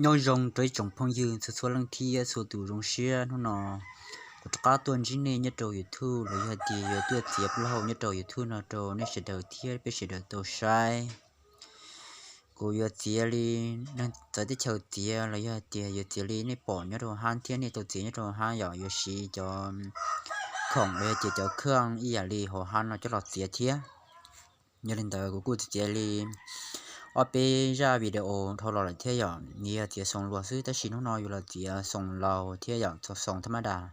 Nyob zoo rau ib tsoom phooj ywg txhua txhua leej thiab txhua tus zoo siab. Hnub no kuv rov qab tuaj ntsib nej nyob rau YouTube los yog hais tias yuav tuaj txiav plaub hau nyob rau YouTube no rau nej sawv daws thiab peb sawv daws tau saib. Kuv yuav txiav li neeg txawv teb chaws txiav los yog hais tias yuav txiav li nej pom nyob rau hab thiab nej tau txiav nyob rau hab yom, yuav siv cov khoom los yog tias cov khoom ib yam li hauv hab no coj los txiav thiab. Yog li ntawd kuv kuj txiav li ob peb zaj video dhau los lawm thiab yom, nws yog txiav xoom luas xwb, tab sis hnub no yuav los txiav xoom laus thiab yom, xoom thab mab das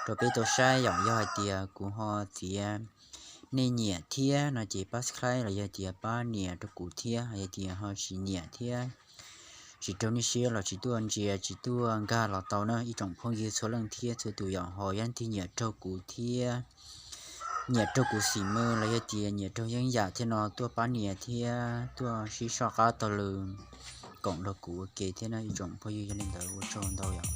rau peb tau saib yom. Yog hais tias kuv ho txiav nej nyiam thiab no ces pab subscribe los yog tias pab nias rau kuv thiab. Yog tias ho tsis nyiam thiab tsis raug nej siab los tsis tuaj ntsia tsis tuaj nkag los tau na ib tsoom phooj ywg txhua leej thiab txhua tus yom. Ho yog leej twg nyiam raug kuv thiab nyiam raug kuv xim mws los yog tias nyiam raug yeeb yam thiab no tuaj pab nias thiab tuaj sib soj qab taug lw koom nrog kuv ua ke thiab na ib tsoom phooj ywg. Yog li ntawd ua tsaug ntau yom.